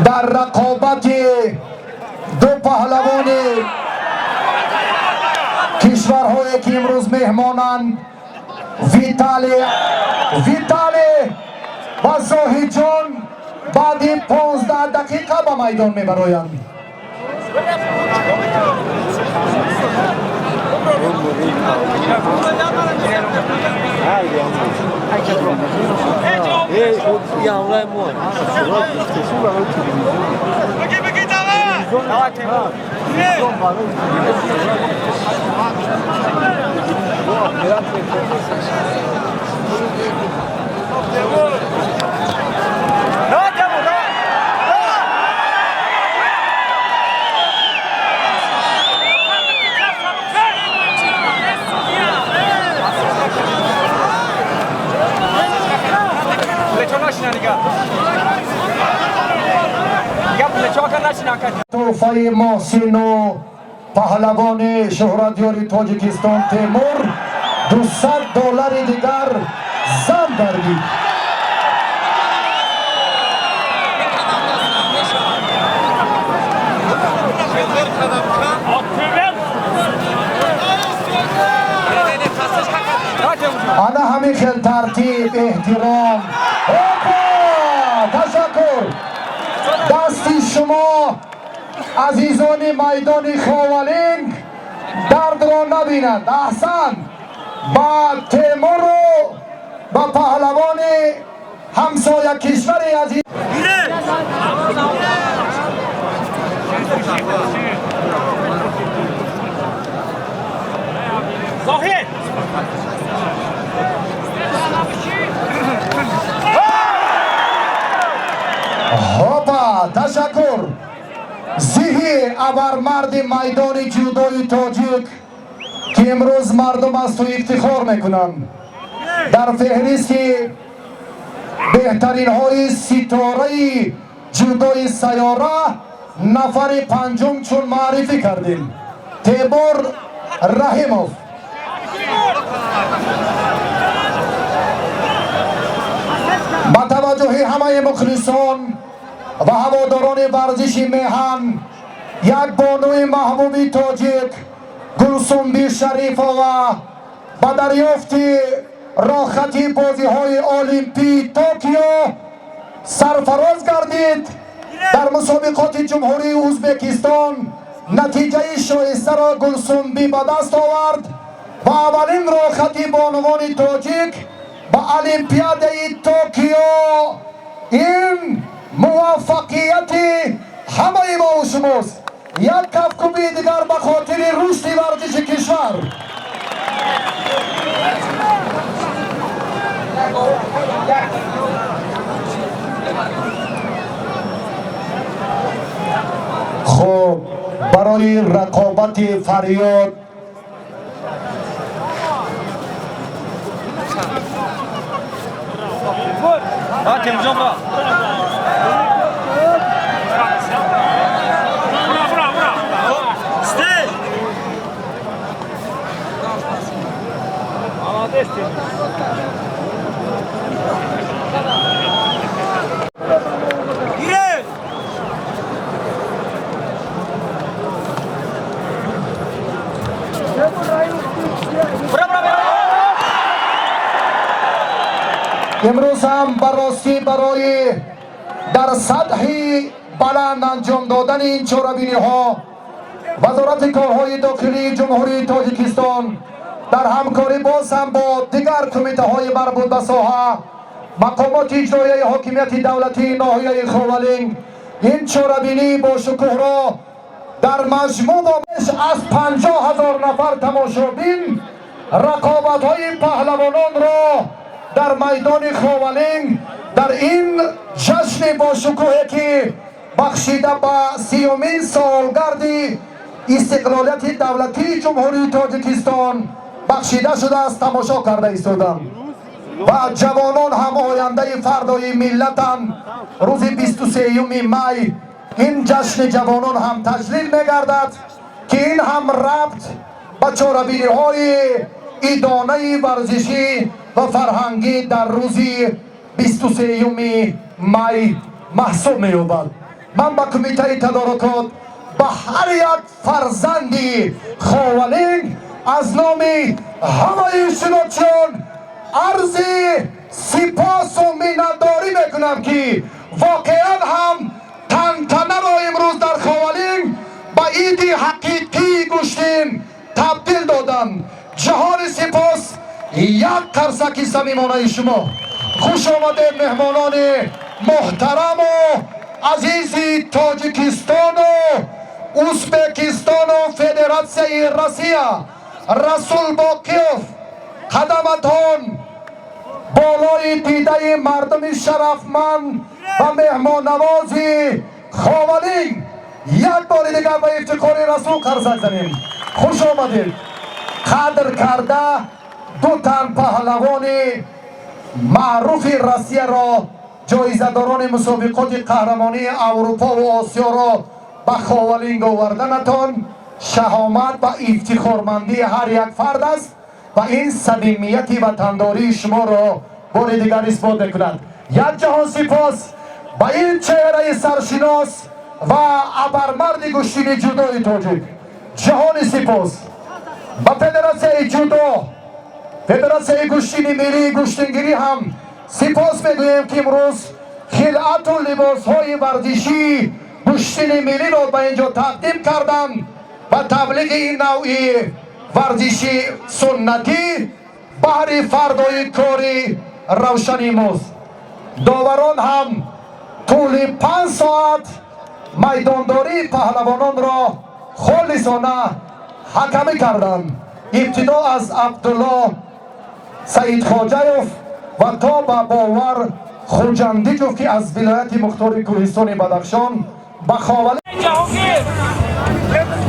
Дар рақобати ду паҳлавони кишварҳое, ки имрӯз меҳмонанд, Витали ва Зоҳидҷон баъди 15 дақиқа ба майдон мебароянд. Тӯҳфаи Моҳсину паҳлавони шӯҳратёри Тоҷикистон Темур 200 доллари дигар зам гардид. Ана ҳамин хел тартиб, эҳтиром. Опа, ташаккур. Дасти шумо, азизони майдони Ховалинг, дардро набинанд. Аҳсан ба Темуру ба паҳлавони ҳамсоя кишвари азиз. Zohid! Ҳопа, ташаккур. Зиҳи абармарди майдони ҷудои тоҷик, ки имрӯз мардум аз ту ифтихор мекунанд, дар феҳристи беҳтаринҳои ситораи ҷудои сайёра нафари панҷум чун маърифӣ кардем, Темур Раҳимов. Ба таваҷҷӯҳи ҳамаи мухлисон ва ҳаводорони варзиши меҳан, як бонуи маҳбуби тоҷик Гулсумби Шарифова ба дарёфти роҳхати бозиҳои Олимпии Токио сарфароз гардид. Дар мусобиқоти Ҷумҳурии Ӯзбекистон натиҷаи шоистаро Гулсумбӣ ба даст овард ва аввалин роҳхати бонувони тоҷик ба Олимпиадаи Токио. Ин муваффақияти ҳамаи мову шумост. Як кафкӯбии дигар ба хотири рушди варзиши кишвар. Хуб, барои рақобати фарёд Давай, Темурҷон, бро. Бра, бра, бра. Стой! Молодец, Темур. Гирей! Бра, бра, бра! Имрӯз ҳам ба ростӣ барои дар сатҳи баланд анҷом додани ин чорабиниҳо Вазорати корҳои дохилии Ҷумҳурии Тоҷикистон дар ҳамкорӣ боз ҳам бо дигар кумитаҳои марбут ба соҳа, мақомоти иҷроияи ҳокимияти давлатии ноҳияи Ховалинг Ин чорабинии бошукӯҳро дар маҷмӯъ бо беш аз 50 000 нафар тамошобин рақобатҳои паҳлавононро дар майдони Ховалинг, дар ин ҷашни бошукӯҳе, ки бахшида ба 30-умин солгарди истиқлолияти давлатии Ҷумҳурии Тоҷикистон бахшида шудааст, тамошо карда истоданд. Ва ҷавонон ҳам ояндаи фардои миллатанд. Рӯзи 23-юми май ин ҷашни ҷавонон ҳам таҷлил мегардад, ки ин ҳам рабт ба чорабиниҳои идонаи варзишӣ ва фарҳангӣ дар рӯзи 23-юми май маҳсуб меёбад. Ман ба кумитаи тадорукот, ба ҳар як фарзанди Ховалинг аз номи ҳамаи иштирокчиён арзи сипосу миннатдорӣ мекунам, ки воқеан ҳам тантанаро имрӯз дар Ховалинг ба иди ҳақиқии гӯштин табдил доданд. Ҷаҳони сипос, як қарсаки самимонаи шумо. Хуш омадед, меҳмонони муҳтараму азизи Тоҷикистону Узбекистону Федератсияи Россия. Расул Боқиёв, қадаматон болои дидаи мардуми шарафманд ва меҳмоннавози Ховалинг. Як бори дигар ба ифтихори Расул қарсак занем. Хуш омадед. Қадр карда ду тан паҳлавони маъруфи Россияро, ҷоизадорони мусобиқоти қаҳрамонии Аврупо ва Осиёро ба Ховалинг оварданатон шаҳомат ва ифтихормандии ҳар як фард аст ва ин самимияти ватандории шуморо бори дигар исбот мекунад. Як ҷаҳон сипос ба ин чеҳраи саршинос ва абармарди гӯштини ҷудои тоҷик. Ҷаҳони сипос ба Федератсияи ҷудо, Федератсияи гӯштини миллии гӯштингирӣ ҳам сипос мегӯем, ки имрӯз хилъату либосҳои варзишии гӯштини миллиро ба ин ҷо тақдим карданд ва таблиғи ин навъи варзиши суннатӣ баҳри фардои кори равшани мост. Доварон ҳам тӯли 5 соат майдондории паҳлавононро холисона ҳакамӣ карданд, ибтидо аз Абдулло Саидхоҷаев ва то ба Бовар Хуҷандиҷов, ки аз вилояти мухтори Кӯҳистони Бадахшон ба Ховалинг Jahongir!